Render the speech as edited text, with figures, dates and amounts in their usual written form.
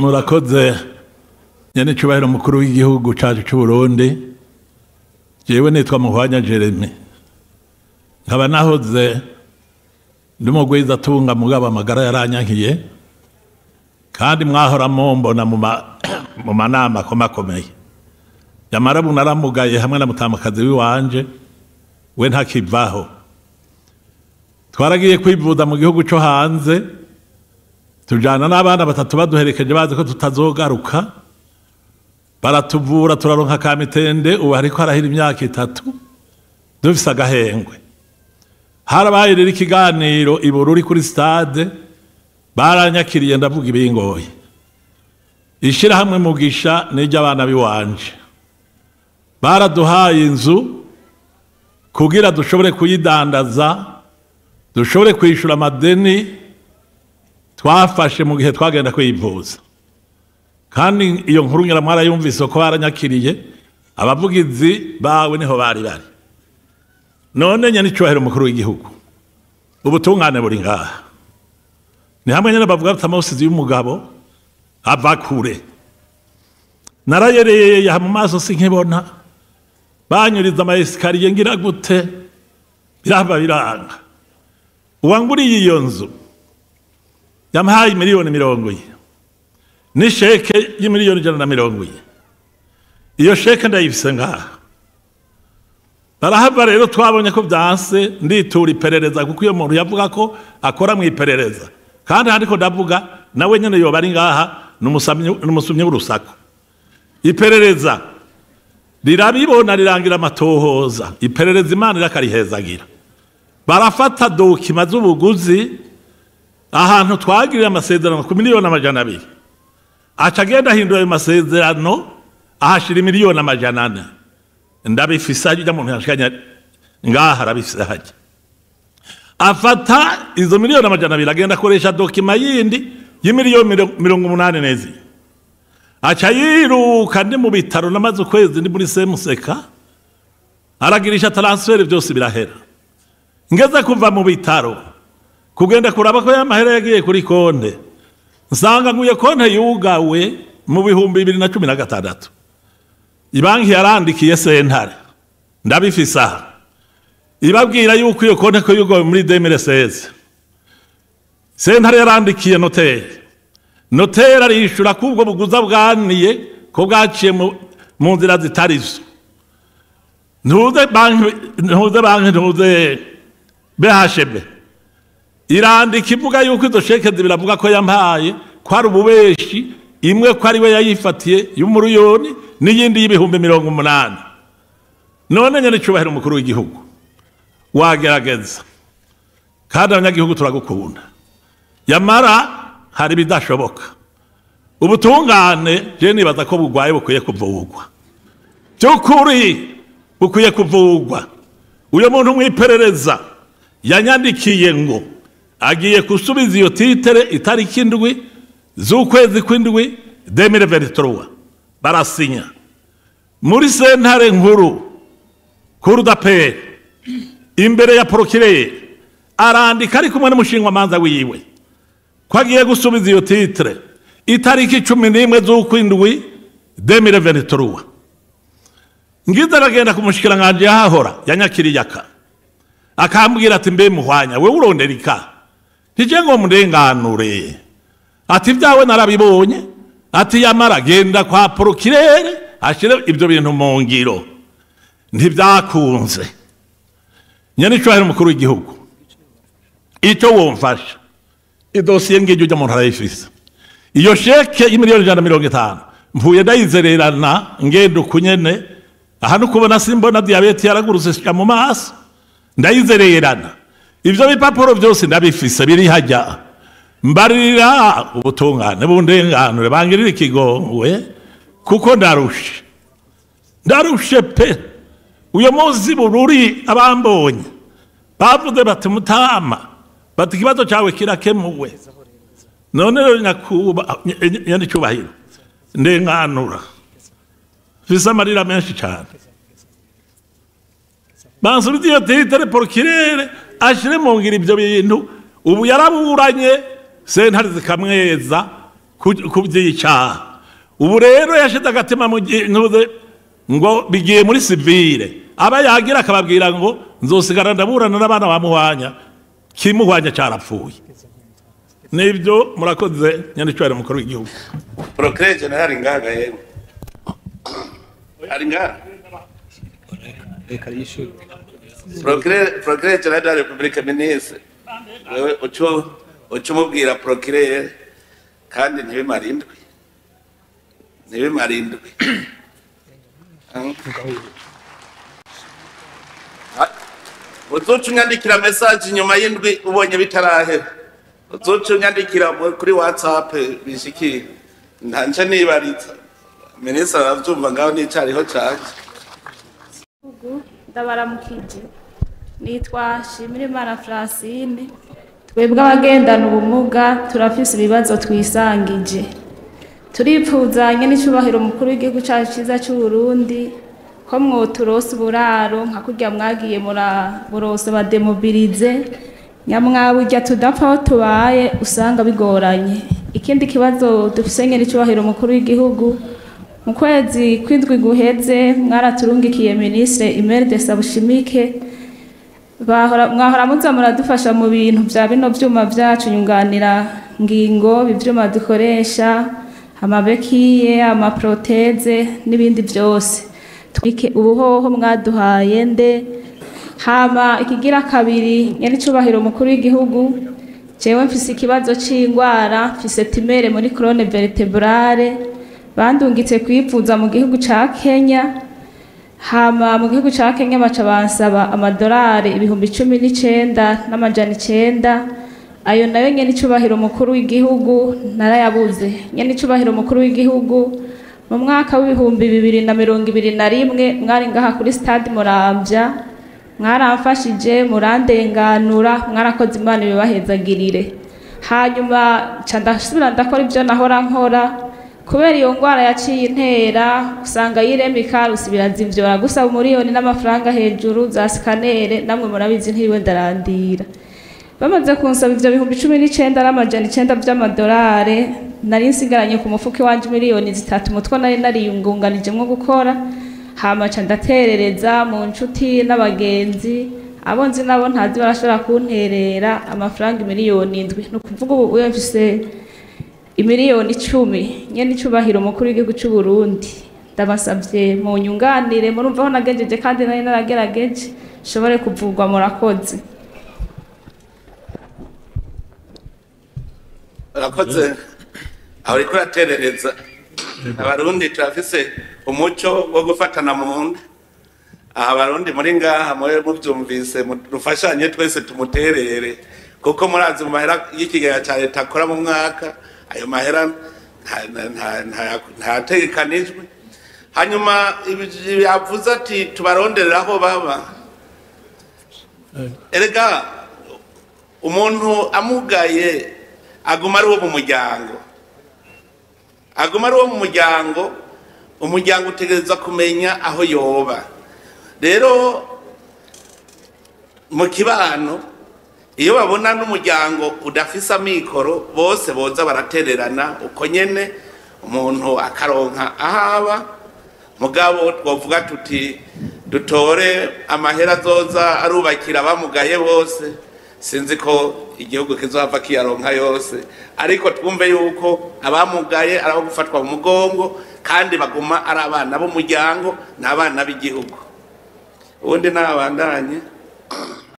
Murakoze, nyene cyubahiro mukuru w'igihugu cacu c'u Burundi. Jewe nitwa Muhwanya Jeremy, nkaba nahoze ndi mugwiza tunga, mugabo amagara yaranyankiye, kandi mwahora mumbona mu manama akomakomeye. Yamara ubu naramugaye hamwe na mutamakazi wiwanje, we ntakivaho. Twaragiye kwivuza mu gihugu co hanze, tujana n'abana batatu baduherekeje, bazi ko tutazogaruka. Baratuvura, turaronka ka mitende. Ubu hariko harahira imyaka 3 dufise agahengwe. Harabaye rero ikiganiro i Bururi kuri stade, baranyakiriye, ndavuga ibingoye. Ishirahamwe Mugisha n'iry'abana biwanje, baraduhaye inzu kugira dushobore kuyidandaza, dushobore kwishura amadeni twafashe mu gihe twagenda kwivuza. Kandi iyo nkuru ngira mwarayumvise ko baranyakiriye, abavugizi bawe niho bari bari. None nyene icyubahiro umukuru w'igihugu, ubutungane buri ngaha. Ni hamwe nyene bavuga bati amusizi y'umugabo ava kure. Narayereye mu maso sinkibona, banyuriza ama escaliers, ngira gute, birahava biranga. Uwanguriye iyo nzu yamuhaye miliyoni 40 n'isheke y'imiliyoni 140. Iyo chèque ndayifise ngaha. Barahava rero, twabonye ko byanse, nditura iperereza, kuko iyo muntu yavuga ko akora mu iperereza, kandi handiko ndavuga nawe nyene yoba ari ngaha, n'umusumyi w'urusaku. Iperereza rirabibona, rirangira amatohoza. Iperereza Imana irakarihezagira. Barafata documents z'ubuguzi, ahantu twagiriye amasezerano ku miliyoni 200, aca agenda ahindura ayo masezerano, ahashira miliyoni 400. Ndabifise hajya, muntu yashikanye ngaha arabifise hajya. Afata izo miliyoni 200, agenda akoresha document yindi y'imiliyoni 84, aca yiruka. Ndi mu bitaro, namaze ukwezi ndi muri semuseka, aragirisha transfert, byose birahera. Ngeze kuva mu bitaro kugenda kuraba ko y'amahera yagiye kuri konte, nsanga nguye konte yugawe mu 2016. Ibanki yarandikiye sentare, ndabifise aha, ibabwira yuko iyo konte ko yugawe muri 2016. Sentare yarandikiye noteri, noteri arishura ko ubwo buguza bwaniye ko bwaciye mu nzira zitarizo. Ntuze banki, ntuze banki, ntuze BHB irandika ivuga yuko izo chèques biravuga ko yampaye ko ari ububeshi, imwe ko ari we yayifatiye y'umuriyoni n'iyindi y'ibihumbi 80. None nyene cyubahiro umukuru w'igihugu, wagerageza, kandi abanyagihugu turagukunda, yamara hari ibidashoboka. Ubutungane je nibaza ko bugwaye, bukwiye kuvugwa, by'ukuri bukwiye kuvugwa. Uyo muntu mwiperereza yanyandikiye ngo agiye gusubiza iyo titre itariki 7 z'ukwezi kw'indwi 2023, barasinya muri sentare nkuru, cour d'appel, imbere ya procureur, arandika ari kumwe n'umushinwamanza wiwe ko agiye gusubiza iyo titre itariki 11 z'ukwindwi 2023. Ngize aragenda kumushikiranganje yahahora yanyakiriye, akambwira ati: "Mbe Muhwanya, wewe urondera ika ntije ngo mundenganure?" Ati: "Ibyawe narabibonye." Ati: "Yamara genda kwa procureur ashire ibyo bintu mu ngiro." Ntibyakunze. Nyene icubahiro umukuru w'igihugu, icyo womfasha, idosiye ngiryo ujya muntu arayifise. Iyo chèque y'imiliyoni 150 mvuye ndayizererana, ngenda ukunyene aha nukubona simbona, diyabete yaragurutse shika mu maso, ndayizererana. Ivyo bipapuro byose ndabifise, biri hajya. Mbarira ubutungane bundenganure, bangirira ikigongwe, kuko ndarushe, ndarushe pe. Uyo munsi Bururi abambonye bavuze bati: "Mutama," bati, "ikibazo cyawe kirakemuwe." None rero nyakuba nyanicyubahiro, ndenganura, mfise amarira menshi cyane. Bansubize iyo titre, procureur ashire mu ngiro ibyo bintu. Ubu yaraburanye, sentare zikamweza. Kuby'icaha ubu rero yashize agatima mu ntuze ngo bigiye muri civile, aba yagira akababwira ngo nzosigara ndaburana n'abana ba Muhwanya, kimuhwanya carapfuye. Nibyo, murakoze, nyandicwari mukuru w'igihugu. Procureur général ngaha yemwe, ari ngaha. Reka yishure. Procureur général de la République, ministre, wewe uco umubwira procureur, kandi ntibimara indwi, ntibimara indwi. Uzoca unyandikira message inyuma y'indwi, ubonye bitarahera uzoca unyandikira kuri WhatsApp bishikiye, ntanje nibariza minisitiri aravyumva ngaho nicariho canje. Ndabaramukije, nitwa Shimirimana Francine. Twebwe abagendana ubumuga turafise ibibazo twisangije. Turipfuzanye n'icyubahiro umukuru w'igihugu cyacu cyiza cy'u Burundi ko mwoturonsa uburaro nka kurya mwagiye muraburonsa ba démobilisés. Nyamwaburya tudapfa aho tubaye usanga bigoranye. Ikindi kibazo dufise n'icyubahiro umukuru w'igihugu, mu kwezi kw'indwi guheze mwaraturungikiye ministre Imelde Sabushimike. Bahora mwahora muza muradufasha mu bintu vya bino vyuma vyacu nyunganira ngingo, ivyuma dukoresha, ama béquilles, ama prothèses n'ibindi vyose. Twike ubuhoho mwaduhaye nde? Hama ikigira kabiri, nyene icubahiro umukuru w'igihugu, jewe mfise ikibazo c'ingwara, mfise tumeur muri colonne vertébrale. Bandungitse kwivuza mu gihugu ca Kenya. Hama mu gihugu ca Kenya baca bansaba amadolari 19,900. Ayo nayo, nyene icubahiro umukuru w'igihugu, narayabuze. Nyene icubahiro umukuru w'igihugu, mu mwaka w'2021 mwari ngaha kuri stade Muramvya, mwaramfashije murandenganura, mwarakoze, Imana ibibahezagirire. Hanyuma nca ndasubira ndakora ibyo nahora nkora. Kubera iyo ngwara yaciye intera, usanga yiremika birazimvye, baragusaba umuriyoni n'amafaranga hejuru za scanner, namwe murabizi, ntiriwe ndarandira. Bamaze kunsaba ivyo 19,900 vy'amadolari, nari nsigaranye ku mufuko iwanje miliyoni 3 mutwo nari nariyungunganijemwo gukora. Hama ca ndaterereza mu nshuti n'abagenzi, abo nzi nabo ntazi, barashobora kunterera amafaranga miliyoni 7. Ni ukuvuga ubu uyo mfise imiliyoni 10. Nyene icubahiro umukuru w'igihugu c'u Burundi, ndabasavye mu nyunganire, murumva aho nagejeje kandi nari naragerageje, nshobore kuvurwa. Murakoze. Urakoze. Aho uriko uraterereza, Abarundi turafise umuco wo gufatana mu nda. Aha Abarundi muri ngaha mube muvyumvise, dufashanye twese tumuterere, kuko murazi mu mahera y'ikigega ca leta akora mu mwaka, ayo mahera ntategekanijwe. Hanyuma ibi yavuze ati tubaronderera aho baba. Erega umuntu amugaye aguma ari uwo mu muryango, aguma ari uwo mu muryango. Umuryango utegereza kumenya aho yoba. Rero mu kibano, iyo babona n'umuryango udafise amikoro, bose boza baratererana uko nyene, umuntu akaronka ahaba. Mugabo twovuga tuti dutore amahera azoza arubakira abamugaye bose, sinzi ko igihugu kizohava kiyaronka yose. Ariko twumve yuko abamugaye ari abo gufatwa mu mugongo, kandi baguma ari abana b'umuryango n'abana b'igihugu. Ubundi nabandanye.